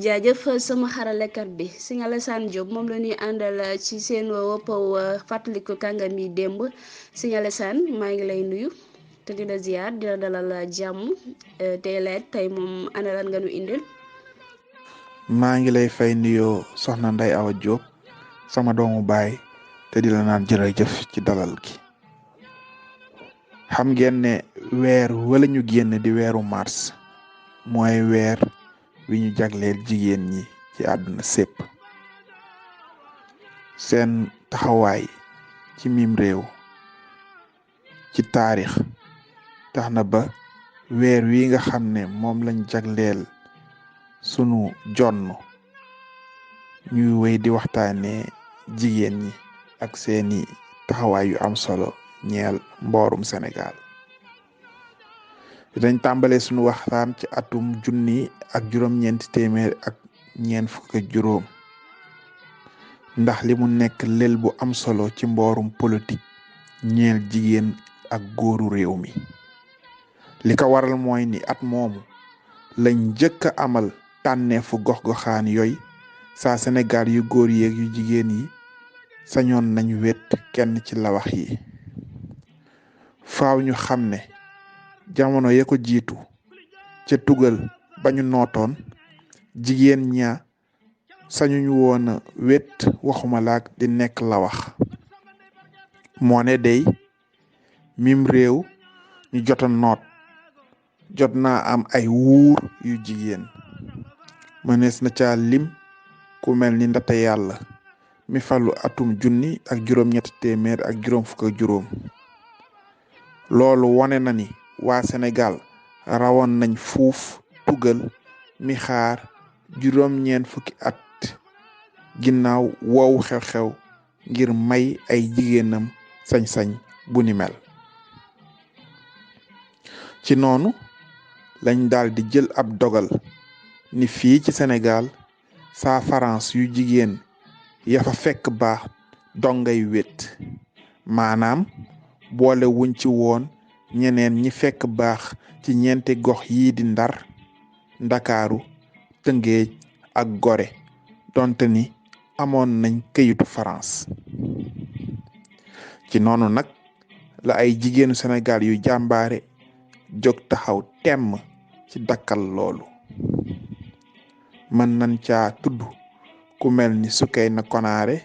jaajëf sama xaralekat bi Sëriñ Alasaan Jóob moom la ñuy àndal ci seen woppaw fàttaliku kàngam yi démb. Sëriñ Alasaan maa ngi lay nuyu te di la ziar di la dalal jàmm tey leet tey moom ana lan nga nu indil. maa ngi lay fay nuyoo soxna Ndey Awa Jóob sama doomu baay te di la naan jërëjëf ci dalal gi. xam ngeen ne weer wala ñu génn di weeru mars mooy weer wi ñu jagleel jigéen ñi ci àdduna sépp. seen taxawaay ci mim réew ci taarix tax na ba weer wi nga xam ne moom lañ jagleel sunu jonn ñuy wéy di waxtaanee jigéen ñi ak seeni taxawaay yu am solo ñeel mboorum Senegaal. dañ tàmbale sunu waxtaan ci atum 1940 ndax li mu nekk lël bu am solo ci mboorum politique ñeel jigéen ak góoru réew mi. li ko waral mooy ni at moomu lañ njëkk a amal tànneefu gox-goxaan yooyu saa Senegaal yu góor yeeg yu jigéen yi sañoon nañ wet kenn ci lawax yi. faaw ñu xam ne jamono ya ko jiitu ca tugal ba ñu nootoon jigéen ña sañuñu woon a wet waxuma laak di nekk lawax. moo ne day mim réew ñu jota noot jot naa am ay wuur yu jigéen mënees na ca lim ku mel ni Ndate Yàlla mi falu atum 1955. loolu wone na ni waa Senegaal rawoon nañ fuuf tugal mi xaar 90 at ginnaaw woowu xew-xew ngir may ay jigéenam sañ-sañ bu ni mel. ci noonu lañ daldi jël ab dogal ni fii ci Senegaal saa France yu jigéen ya fa fekk baax dongay wét maanaam boole wuñ ci woon ñeneen ñi fekk baax ci ñeenti gox yii di Ndar, Ndakaaru, Tëngéej ak Gore donte ni amoon nañ këyitu France. ci noonu nag la ay jigéenu Senegaal yu jàmbaare jóg taxaw temm ci dakkal loolu. mën nañ caa tudd ku mel ni Sukeyna Konaare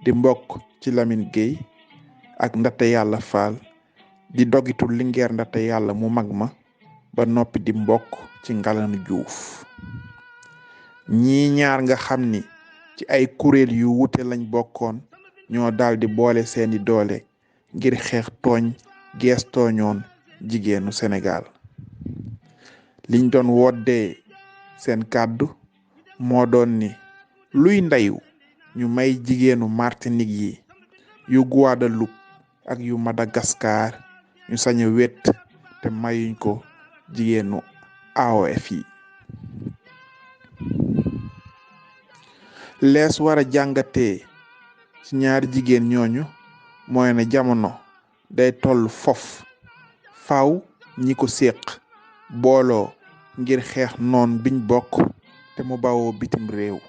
di mbokk ci Lamine Gueye ak Ndate Yàlla Faal di dogitu Lingeer Ndate Yàlla mu mag ma ba noppi di mbokk ci Ngalanu Juuf. ñii ñaar nga xam ni ci ay kuréel yu wute lañ bokkoon ñoo daldi boole seeni doole ngir xeex tooñ gees tooñoon jigéenu Senegaal. liñ doon woddee seen kàddu moo doon ni luy ndeyu ñu may jigéenu Martinique yi yu Guadeloupe ak yu Madagascar ñu sañ a wet te mayuñ ko jigéenu AOF yi. lees war a jàngatee ci ñaari jigéen ñooñu mooy ne jamono day toll fof faaw ñi ko séq booloo ngir xeex noon biñ bokk te mu bawoo bitim réew.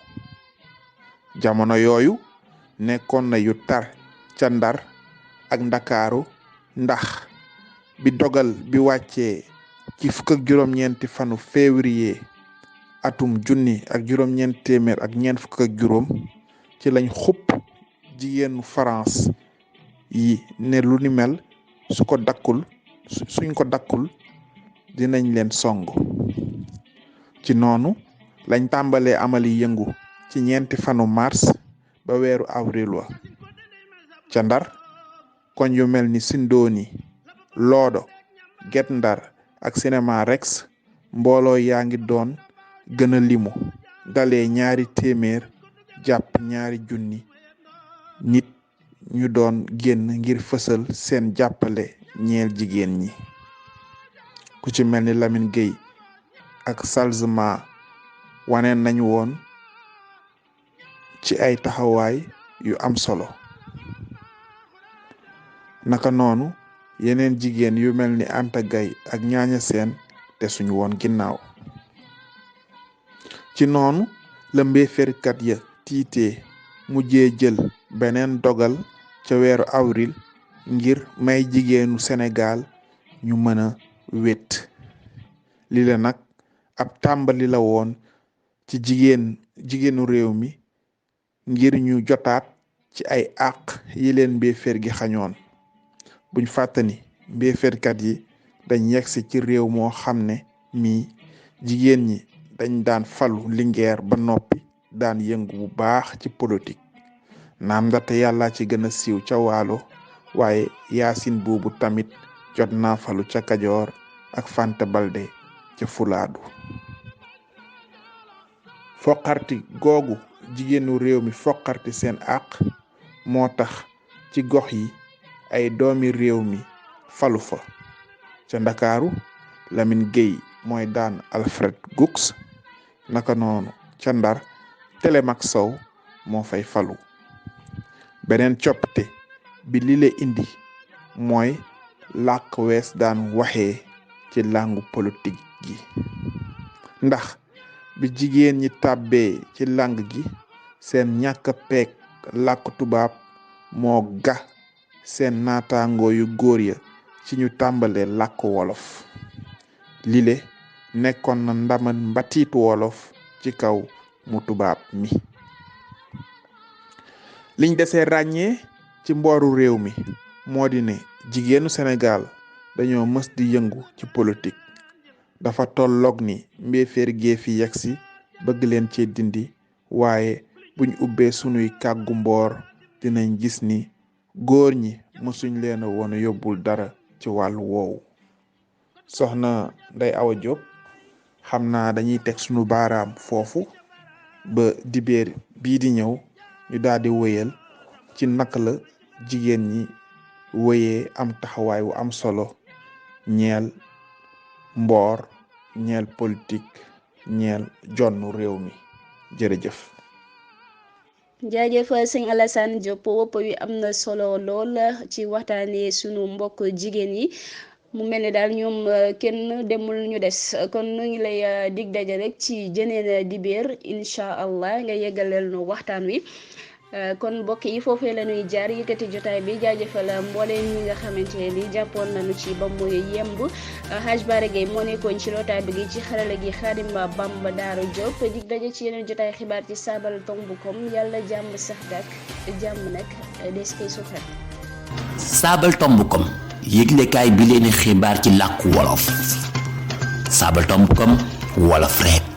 jamono yooyu nekkoon na yu tar ca Ndar ak Ndakaaru ndax bi dogal bi wàccee ci 29 fanu février atum 1946 ci lañ xupp jigéenu France yi ne lu ni mel suñ ko dakkul dinañ leen song. ci noonu lañ tàmbalee amali yëngu ci 4 fanu mars ba weeru avril wa ca Ndar koñ yu mel ni Sindooni, Loodo, Guet Ndar ak Cinéma Rex mbooloo yaa ngi doon gën a limu dalee 200 jàpp 200 nit ñu doon génn ngir fësal seen jàppale ñeel jigéen ñi. ku ci mel ni Lamine Gueye ak Salzma wane nañu woon ci ay taxawaay yu am solo. naka noonu yeneen jigéen yu mel ni Anta Gaye ak Ñaaña Seen te suñu woon ginnaaw. ci noonu la mbéeferkat ya tiitee mujjee jël beneen dogal ca weeru avril ngir may jigéenu Senegaal ñu mën a wét. li la nag ab tàmbali la woon ci jigéenu réew mi ngir ñu jotaat ci ay àq yi leen mbéeféer gi xañoon. buñ fàttani mbéeféerkat yi dañ yegsi ci réew moo xam ne jigéen ñi dañ daan falu lingeer ba noppi daan yëngu bu baax ci politique. naam ndaxte yàlla ci gën a siiw ca waalo waaye yaasin boobu tamit jot naa falu ca Kajoor ak Fanta Balde ca Fulaadu. foqarti googu jigéenu réew mi foqarti seen àq moo tax ci gox yi ay doomi réew mi falu fa. ca Ndakaaru Lamine Gueye mooy daan Alfred Goux, naka noonu ca Ndar Télémac Sow moo fay falu. beneen coppite bi li indi mooy làkk wees daan waxee ci làngu politique gi, ndax bi jigéen ñi tàbbee ci làng gi seen ñàkk peek làkk tubaab moo ga seen naataangoo yu góor ya ci ñu tàmbalee làkk wolof. lile nekkoon na ndamal mbatiitu wolof ci kaw mu tubaab mi. liñ desee ràññee ci mbooru réew mi moo di ne jigéenu Senegaal dañoo mës di yëngu ci politique. dafa tolloog ni mbéeféer gee fi yegsi bëgg leen ci dindi, waaye buñ ubbee sunuy kàggu mboor dinañ gis ni góor ñi mësuñ leen a woon yóbbul dara ci wàllu woowu. soxna Ndeye Awa Diop xam naa dañuy teg sunu baaraam foofu ba dibéer bii di ñëw ñu daal di wëyal ci naka la jigéen ñi wëyee am taxawaay wu am solo ñeel mboor, ñeel politique, ñeel jonnu réew mi. jërëjëf. jaajëf sëñ Alasaan Jóob wopp wi am na solo lool ci waxtaanee sunu mbokk jigéen yi. mu mel ni daal ñoom kenn demul ñu des kon nu ngi lay dig daje rek ci jeneen dibéer incha allah nga yeggaleel nu waxtaan wi. kon mbokk yi foofee la ñuy jaar yëkkati jotaay bi jaajëfal mbooleem ñi nga xamante ne ni jàppoon nañu ci ba muy yemb. Haj Bara Gueye moo nekkoon ci lootaay bi gi ci xarala gi Xaadim Bamba Daara Diop dig daje ci yeneen jotaay xibaar ci sabaltomb.com yàlla jàmm sax dak jàmm nag des koy suuxat. sabaltomb.com yëglekaay bi leen xibaar ci làkku wolof. sabaltomb.com wolof rek.